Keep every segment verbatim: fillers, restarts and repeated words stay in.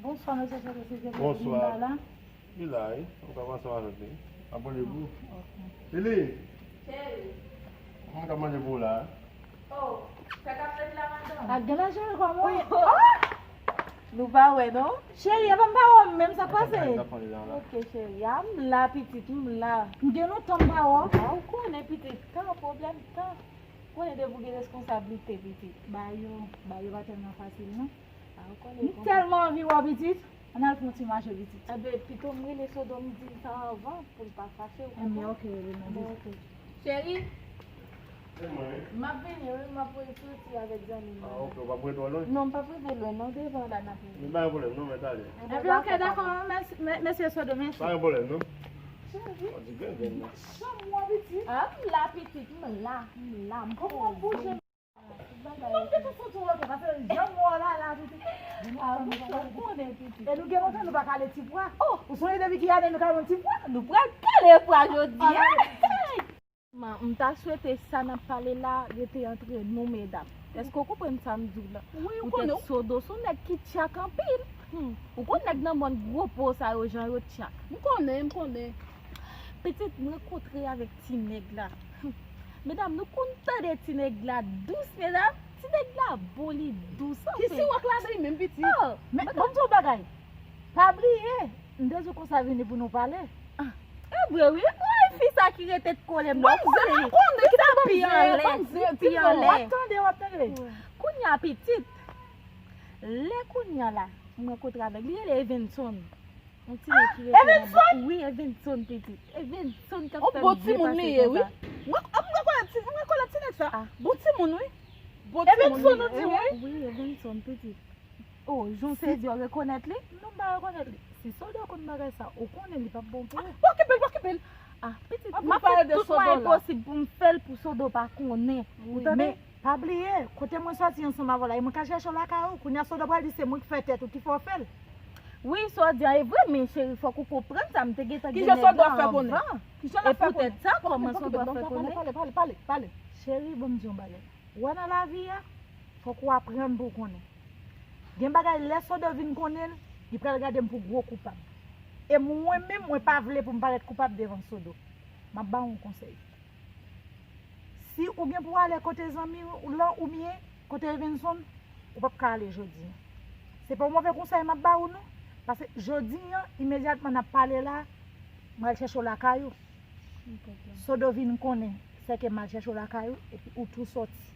Bonswa, mesye Sodo, se Jerry ki la. Bonswa. Li la, wi. Ou ka pase avèk li. Abone pou. Ok. Lili. Cheri. Mwen ka manje pou ou la. Oh, sa k ap fèt la, madanm? Ak gen lajè kòman? Oh! Nou pa wè, non? Cheri, e pa m pa wè w menm, sa k pase? Ok, cheri, a m la, pitit, m la. M gen lontan m pa wè w. A, ou konnen, pitit, tan, pwoblèm tan. Ou konnen depi w gen reskonsablite, pitit. Bagay yo, bagay yo pa tèlman fasil, non. A, ou konnen. M tèlman anvi wè w, pitit. Ann al fè yon ti mache, pitit. Enben, pito m rele Sodo, m di l sa anvan, pou l pa fache, ou konprann? Enben, ok, rele m. Bon, ok. Cheri, m ap vini, wi, m ap soti avèk zanmi m. Ah, ok, ou p ap ret twò lwen? Non, m p ap rete lwen, non, devan la n ap rete. Men pa gen pwoblèm, non, mèt ale. Enben, ok, dakò, mèsi, mè-, mesye Sodo, mèsi. Pa gen pwoblèm, non. Cheri. Ou di gen, gen, non. Chanm ou an, pitit? Ah, m la, pitit, m la, m la, m poze. Kòman w bouje? Ou gentan soti w, ok, paske jan m wè w la, la, pitit. Ah, ou konnen, pitit. E nou gen lontan nou pa kale ti pwa. Oh! Ou sonje depi ki ane nou kale yon ti pwa? Nou pral kale pwa jodi a. Man, m ta swete sa n ap pale la rete antre nou medam. Èske w konprann sa m di w la? Wi, ou konnen. Poutèt Sodo se yon nèg ki tchak anpil. Hmm. Ou konn nèg nan mòn gwo po sa yo, jan yo tchak. M konnen, m konnen. Pitit, m rankontre avèk ti nèg la. Hmm. Medam, nou konn tande ti nèg la dous, medam. Ti nèg la bon, li dous anpil. Ki siwòk la de li menm, pitit? Oh, men, ban m di w yon bagay. Pa bliye, m te di w konsa vini pou nou pale. Ah, e vre wi, mwen fi sa ki rete t kole m nan. Manzè, m konnen ki ta ban m zen, manzè, di m non. W ap tande, w ap tande. Kounye a pitit, lè kounye a la, m rankontre avèk li, li rele Evenson. Yon ti nèg ki rete nan bò. Evenson? Wi, Evenson pitit. Evenson k ap fè m byen pase konsa. Yon bon timoun li ye, wi. Mwen, mwen rekonèt ti, mwen rekonèt ti nèg sa. Ah. Bon timoun, wi. Bon timoun li ye. Evenson, ou di, wi? Wi, Evenson pitit. Oh, jan w sezi, w rekonèt li? Non, m pa rekonèt li. Si Sodo konn bagay sa, ou konnen li p ap bon pou ou. Ah, pa okipe l, pa okipe l. Ah, pitit, m ap fè tout mwayen posib pou m fè l pou Sodo pa konnen. Ou tande? Men, pa bliye, kote mwen sòti ansanm avè w la, e mwen k al chèche w lakay ou. Kounye a Sodo pral di se mwen ki fè tèt ou, ki fè w fè l. Wi, sa w di a e vre, men cheri, fòk ou konprann sa, m te gentan gen nèg la anvan. Kijan Sodo ap fè konnen? Kijan l ap fè konnen? E poutèt sa, kòman Sodo ap fè konnen? Pale, pale, pale, pale. Cheri, ban m di w yon bagay. Ou wè nan lavi a, fòk ou aprann pou w konnen. Gen bagay, lè Sodo vin konnen l, li pral gade m pou gwo koupab. E mwen menm, mwen pa vle pou m parèt koupab devan Sodo. M ap ba w yon konsèy. Si ou gen pou w ale kote zanmi w lan oubyen kote Evenson, ou p ap ka ale jodi a. Se pa yon move konsèy m ap ba ou non, paske jodi a, imedyatman n ap pale la, mwen al chèche w lakay ou. Sodo vin konnen, sèke m al chèche w lakay ou, epi ou tou sòti.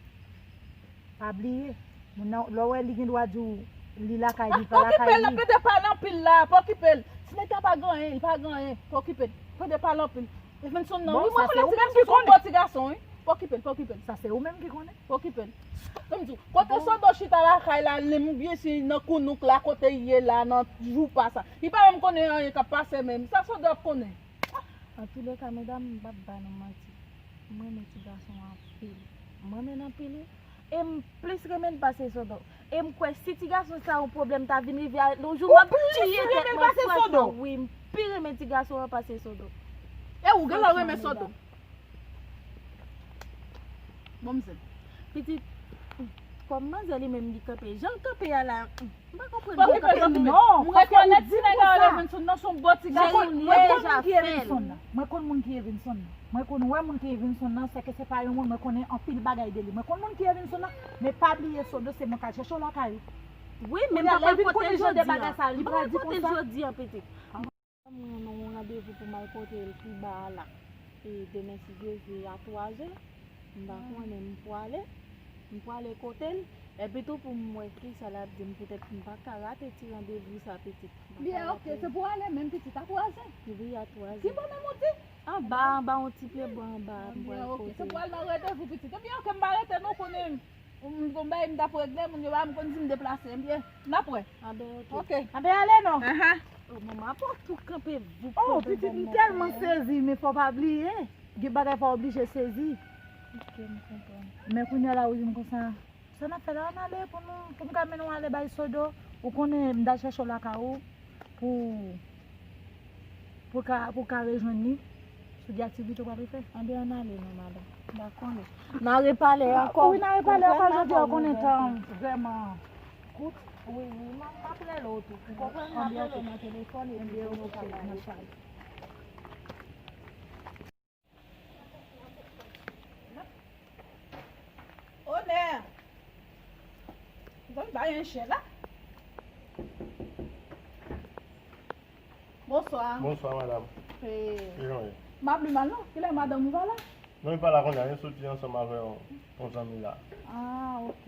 Pa bliye, moun nan, lè w wè li gen dwa di w li lakay li, pa lakay li. Pa okipe l, pede pale anpil la, pa okipe l. Ti nèg la pa gen anyen, li pa gen anyen, pa okipe l. Pede pale anpil. Evenson nan, wi, mwen konnen ti mesye se yon bon ti gason, wi. Pa okipe l, pa okipe l. Sa se ou menm ki konnen. Pa okipe l. Ban m di w, kote Sodo chita lakay la, li menm byen si nan kounouk la, kote l ye la, nan joupa sa. Li pa menm konnen anyen k ap pase menm. Sa Sodo ap konnen? Antouleka, medam, m p ap ba nou manti. M renmen ti gason an anpil. M renmen l anpil, wi. E m plis renmen l pase Sodo. E m kwè si ti gason sa yon pwoblèm ta vin rive a l yon jou, m ap tiye tèt mwen franchman. Wi, m pi renmen ti gason an pase Sodo. E ou genlè renmen Sodo? Bon, m zen. Pitit, kòm manzè li menm li kanpe, jan l kanpe a la, m pa konprann jan l kanpe. Non, m rekonèt ti nèg la rele Evenson nan, se yon bon ti gason. Mwen konn moun ki Evenson nan. Mwen konn moun ki Evenson nan. Mwen konn wè moun ki Evenson nan, sèke se pa yon moun mwen konnen anpil bagay de li. Mwen konn moun ki Evenson nan, men pa bliye Sodo se mwen k al chèche w lakay ou. Wi, men m pa konn kote l jodi a. M pa konn kote l jodi a, pitit. Mwen gen yon randevou pou m al kote l pi ba a la. E demen, si Dye vle, a twazè, m pa konnen, m pwale, m pwale kote l. Epi tou pou m wè kisa l ap di m, poutèt m pa ka rate ti randevou sa, pitit. Byen, ok, se pou w ale menm, pitit, a twazè? Wi, a twazè. Ki bò menm ou di? Anba, anba, yon ti pye bò anba, m pral kote l. Byen, ok, se pou w al nan randevou, pitit. Ebyen, ok, m pa rete non, konnen m gon bagay m t ap regle, moun yo pa m konn si m deplase, ebyen, n ap wè. Anben, ok. Ok. Anben, ale non. Ahan. Oh, manman, apa w tou kanpe voup pandan bon moman an? Oh, pitit, m tèlman sezi, men fò w pa bliye. Gen bagay fò w oblije sezi. Ok, m konprann. Men kounye a la, ou di m konsa, sa n ap fè la, ann ale pou nou, pou m ka mennen w ale bay Sodo. Ou konnen, m t al chèche w lakay ou pou, pou ka, pou ka rejwenn li. Tout gen aktivite w pral refè? Anben, ann ale non, madanm. M pa konnen. N a repale ankò. Wi, n a repale ankò jodi a, w konnen tan an vrèman kout. Wi, wi, m ap, m ap rele w tou. Ou konprann, m ap rele w nan telefòn epi pou nou pale. Onè! Zòt ba yon chè la. Bonswa. Bonswa, madanm. Kijan w ye? M pa pli mal, non. Kilè madanm ou pa la? Non, li pa la kounye a, li soti ansanm avè yon, yon zanmi la. Ah, ok.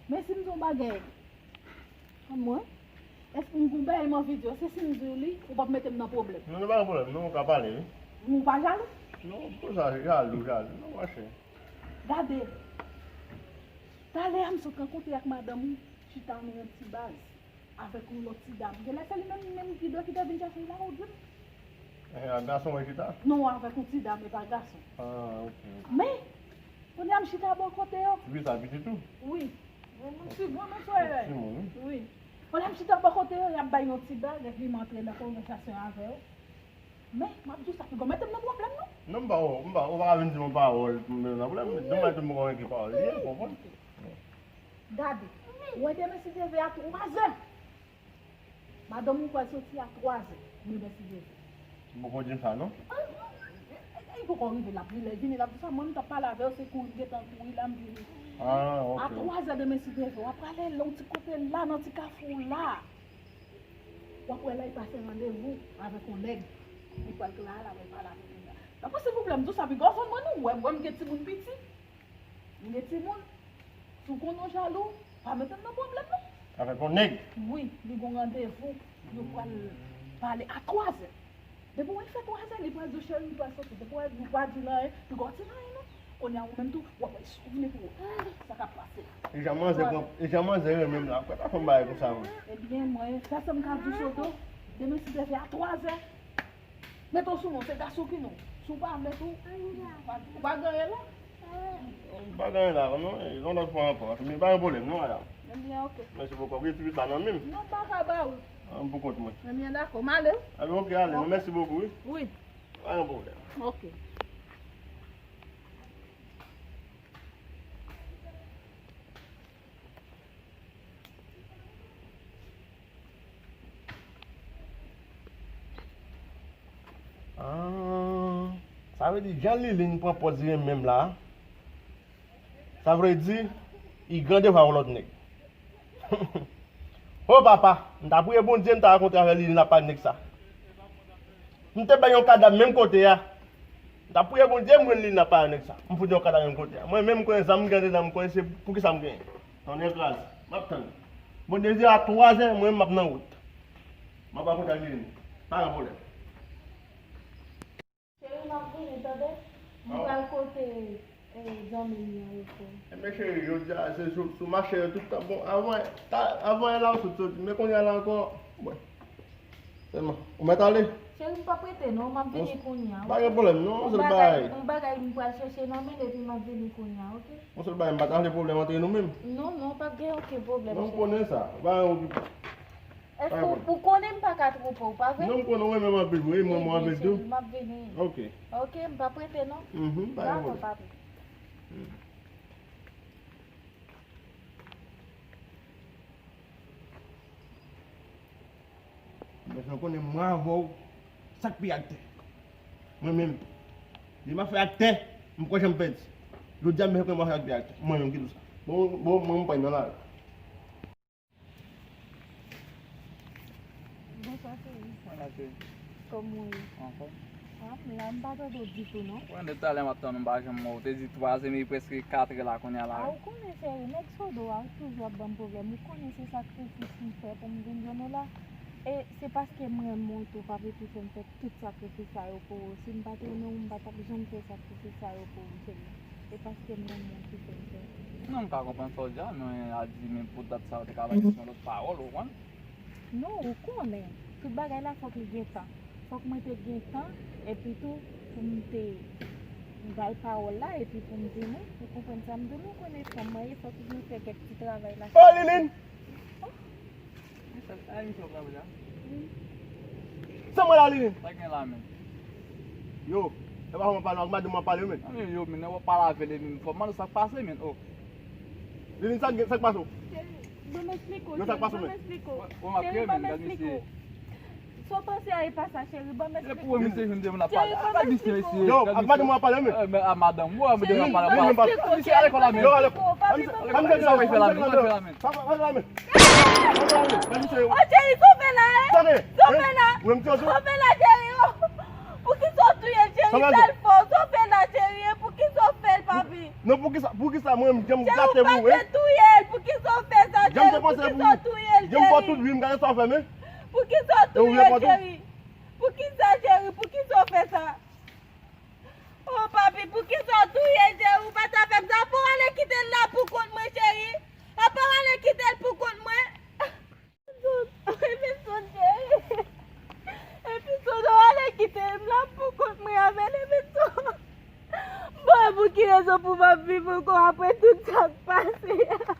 Men si m di yon bagay, mwen, èske m gen yon bagay m anvi di w, se si m di w li, ou p ap mete m nan pwoblèm? Non, nou pa gen pwoblèm, non, ou ka pale, wi. Ou pa jalou? Non, pou sa, jalou, jalou, non, monchè. Gade, talè a m sot rankontre ak madanm ou, chita nan yon ti baz avèk yon lòt ti dam. Genlè se li menm, menm ki dwe ki te vin chèche l la, ou di m? Eh, ak gason mwen chita? Non, avèk yon ti dam, e pa gason. Ah, ok, ok. Men, kounye a m chita bò kote yo. Wi, sa pitit ou? Wi. Yon moun ti grann, yon frè. Yon timoun, wi. Wi. Kounye a m chita bò kote yo, y ap bay yon ti blag, epi m antre nan konvèsasyon avè yo. Men, m ap di w sa, piga w mete m nan pwoblèm, non. Non, m pa, m pa, ou pa ka vin di m yon pawòl, m nan pwoblèm. Demen maten m konn ki pawòl li ye, ou konprann? Gade, ou wè demen si Dye vle a twazè. Madanm ou pral soti a twazè, demen si Dye vle. Ou poko di m sa, non? Li poko rive, l ap vini, l ap di sa, mwen m t ap pale avè w, se kouri m gentan kouri la, m vini. Ah, ok. A twazè demen si Dye vle, w ap prale yon ti kote la, nan ti kafou la. W ap wè la, li pase randevou avèk yon nèg. Li pral klare la, wè l pale avèk nèg la. Tanpri, silvouplè, m di w sa, piga w vann mwen non, ou wè, m gen timoun piti. M gen timoun. Si w konnen w jalou, pa mete m nan pwoblèm non. Avèk yon nèg? Wi, li gon randevou. Yo pral pale a twazè. Depi w wè l fè twazè, li pral di w, cheri, m pral soti. Depi w wè l pa di l anyen, piga w di l anyen non. Kounye a ou menm tou, w ap wè souvni pou ou. Sa k ap pase. E jan manzè pran, e jan manzè renmen m la. Fè pa fè m bagay konsa, mwen. Ebyen, mwen, sèl sa m ka di w, Sodo, demen si Dye vle a twazè, mete w sou non, se gason ki non. Si w pa vle tou, ou pa, ou pa gen anyen la. Ou pa gen anyen la, non, e, yon lòt fwa ankò. Men pa gen pwoblèm, non, madanm. Ebyen, ok. Mèsi bokou. Wi, ti pit la nan men m. Non, m pa ka ba ou. Ah, m pou kont mwen. Ebyen, dakò, m ale. Ebyen, ok, ale, non, mèsi bokou, wi. Wi. Pa gen pwoblèm. Ok. Ah, sa vle di, jan Liline pran pòz li renmen m la, sa vle di, li grande va yon lòt nèg. O papa, m ta priye Bondye m ta rakontre avè Liline ap pale nèg sa. M te bay yon kadav menm kote a. M ta priye Bondye m jwenn Liline ap pale nèg sa. M fout yon kadav menm kote a. Mwen menm m konnen zam m gen anndan, m konnen se poukisa m genyen. Tonnè kraze. M ap tann. Bondye di a twazè, mwen m ap nan wout. M ap rakontre ak Liline. Pa gen pwoblèm. Cheri, m ap vini, tande? M pral kote, eh, zanmi m nan yo, frè. Enben, cheri, jodi a, se sou, sou mache yo tout tan. Bon, avan, ta, avan yè la, ou sot soti, men kounye a la ankò, bon. Sèlman, ou mèt ale? Cheri, m p ap rete, non, m ap vini kounye a, wi. Pa gen pwoblèm, non, yon sèl bagay. Yon bagay m pral chèche nan men l, epi m ap vini kounye a, ok? Yon sèl bagay, m pa ta vle pwoblèm antre nou menm. Non, non, p ap gen okenn pwoblèm, cheri. Non, m konnen sa, ou pa gen okipe. Èske ou, ou konnen m pa ka twonpe w, pa vre? Non, m konnen w renmen m anpil, wi, m renmen w anpil tou. Ebyen, cheri, m ap vini. Ok. Ok, m p ap rete, non. Mhm, pa gen pwoblèm. Dakò, papi. Hmm. Mesye, w konnen mwen avè w, sa k pi ak tè. Mwen menm, demen m ap fè ak tè, m poko janm pèdi. Jodi a, mesye, konnen mwen fè ak pi ak tè. Mwen menm ki di w sa. Bon, bon, mwen, m pral nan lari. Bonswa, cheri. Bonswa, cheri. Kòman w ye? Anfòm. Ah, m la, m pa tande w ditou, non. Wè, depi talè m ap tann ou, m pa janm wè w. Te di twazè, men prèske katrè la kounye a la. Ah, ou konnen, cheri, nèg Sodo a toujou ap ban m pwoblèm. Ou konnen se sakrifis m fè pou m vin jwenn ou la. E se paske m renmen w tou, papi, ki fè m fè tout sakrifis sa yo pou ou. Si m pa te renmen w, m pa t ap janm fè sakrifis sa yo pou ou, cheri. E paske m renmen w ki fè m fè. Non, m ka konprann sa w di a, men a di, men pou dat sa, ou te ka bay yon lòt pawòl, ou konprann? Non, ou konnen, tout bagay la fòk li gen tan. Fòk mwen te gen tan, epi tou, pou m te bay pawòl la, epi pou m vini, ou konprann sa m di w, nou konnen fanm mwen ye, fòk li fè kèk ti travay la. Oh, Liline! Oh! Sa mwen la, Liline? Sa gen la menm? Yo, E pa fò mwen pale ak madanm mwen pale, men. Anmwey, yo, men, w ap pale avè l, men, fò m mande sa k pase, men, oh. Lilin, sa k, sa k pase w? Cheri, ban m eksplike w, cheri, ban m eksplike w. Cheri, ban m eksplike w. Sa w panse a e pa sa, cheri, ban m eksplike w. Cheri, ban m eksplike w. Yo, ak madanm mwen pale, men. Eh, men a madanm, w a madanm mwen pale. Cheri, ban m eksplike w, cheri, ban m eksplike w, papi, ban m eksplike w. Sa w fè la, men? Sa w fè la, men? Oh, cheri, sa w fè la, eh? Sa w fè la? Sa w fè la, cheri, oh? Poukisa w touye l, cheri? Sa l fè w? Sa w fè la, cheri, eh? Poukisa w fè l, papi? Non, poukisa, poukisa mwen menm, jan m gate pou ou, eh? Cheri, ou pa te touye l. Poukisa w fè sa, cheri? Poukisa w touye l, cheri? Jan m fè tout vi m, gade sa w fè, men. Poukisa w touye l, cheri? Poukisa, cheri? Poukisa w fè sa? Oh, papi, poukisa w touye l, cheri? Ou pa ta fè m sa. Apaw ale kite l la pou kont mwen, cheri. Apaw ale kite l pou kont mwen. Episode, cheri. Episode, ou ale kite m la pou kont mwen avè l, Episode. Bon, pou ki rezon pou m ap viv ankò apre tout sa k pase a?